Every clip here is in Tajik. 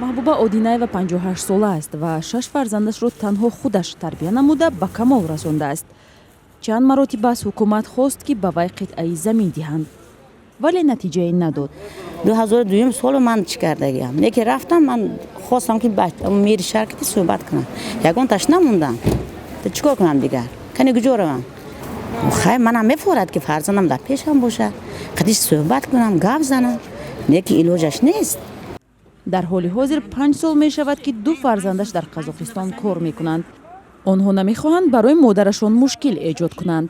Маҳбуба Одинаева 58 сола аст ва шаш фарзандашро танҳо худаш тарбия намуда, ба камол расондааст. Чанд маротиба аз ҳукумат хост, ки ба вай қитъаи замин диҳанд, вале натиҷае надод. 2002 солу ман чӣ кардагиам, не ки рафтам, ман хостам, ки мери шаҳр ки суҳбат кунам, ягонташ намондам. Чӣ кор кунам дигар? Кани куҷо равам? Хай, манам мефорад, ки фарзандам дар пешам бошад, қадиш суҳбат кунам, гап занам, не ки илоҷаш нест. Дар ҳоли ҳозир 5 сол мешавад, ки ду фарзандаш дар Қазоқистон кор мекунанд. Онҳо намехоҳанд барои модарашон мушкил эҷод кунанд.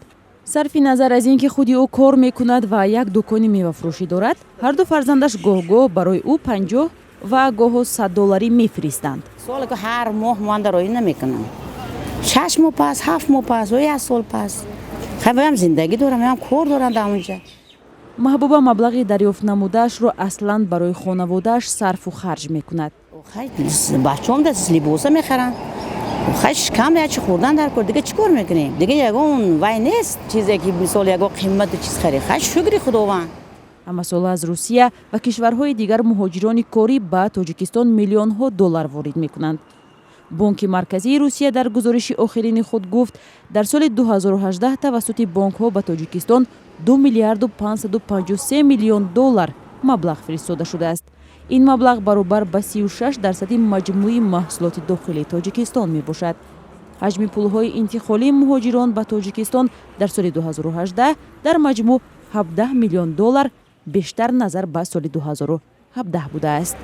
Сарфи назар аз ин ки худи ӯ кор мекунад ва як дукони мевафурӯшӣ дорад, ҳарду фарзандаш гоҳ-гоҳ барои ӯ 50 ва гоҳо 100 долларӣ мефиристанд. Соле ки ҳар моҳ ман дароӣ намекунам, 6 моҳ пас, 7 моҳ пас ё як сол пас. Хай, ваям зиндагӣ дорам, ваям кор дорам дар онҷа. Маҳбуба маблағи дарёфт намудаашро аслан барои хонаводааш сарфу харҷ мекунад. Хай, бачаҳом да либоса мехарам, хай, шикам ячи хӯрдан дар кор. Дига чӣ кор мекунем? Дига ягон вай нест, чизе ки мисол ягон қимату чиз харид. Хай, шукри Худованд. Ҳамасола аз Русия ва кишварҳои дигар муҳоҷирони корӣ ба Тоҷикистон миллионҳо доллар ворид мекунанд. Бонки Марказии Русия дар гузориши охирини худ гуфт, дар соли 2018 тавассути бонкҳо ба Тоҷикистон 2 миллиарду 553 миллион доллар маблағ фиристода шудааст. Ин маблағ баробар ба 36 дарсади маҷмӯи маҳсулоти дохилии Тоҷикистон мебошад. Ҳаҷми пулҳои интиқолии муҳоҷирон ба Тоҷикистон дар соли 2018 дар маҷмӯъ 17 миллион доллар бештар назар ба соли 2017 будааст.